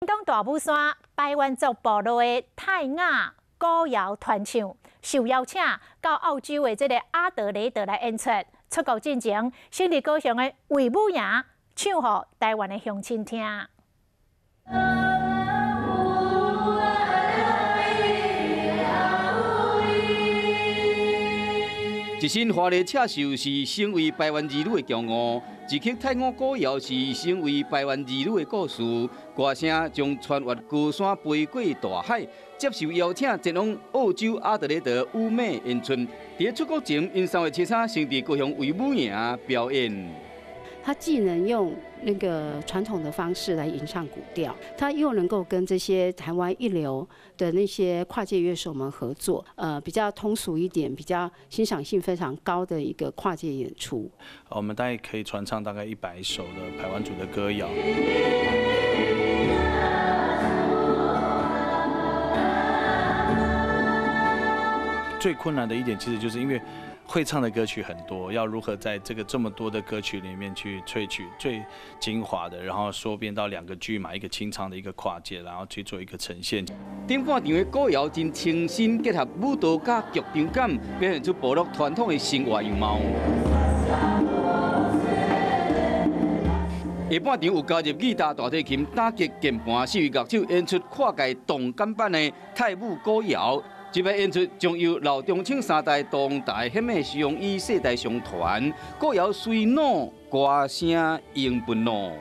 東大武山排灣族部落的泰雅歌謠傳唱，受邀請到澳洲的這个阿德雷德來演出。出國進前，先佇高雄的衛武營唱予台灣的鄉親聽。一身華麗刺繡是身為排灣兒女的驕傲，一曲泰雅歌謠是身為排灣兒女的故事，歌聲將穿越高山飛過大海，接受邀請前往澳洲阿德雷德烏美演出。佇出國前，𪜶3月7日先佇高雄衛武營表演。他既能用那個傳統的方式來吟唱古調，他又能夠跟這些台灣一流的那些跨界樂手們合作，比較通俗一點，比較欣賞性非常高的一個跨界演出。我們大概可以傳唱大概100首的排灣族的歌謠。最困難的一點，其實就是因為會唱的歌曲很多，要如何在這個這麼多的歌曲裡面去萃取最精華的，然後縮編到兩個劇碼，一個清唱的一個跨界，然後去做一個呈現。頂半場的歌謠真清新，結合舞蹈佮劇場感，表現出部落傳統的生活樣貌。下半場有加入吉他、大提琴、打擊鍵盤四位樂手演出跨界動感版的泰舞歌謠。這擺演出將由老中青三代當代顯的雙語世代相傳，歌謠隨腦歌聲湧奔腦。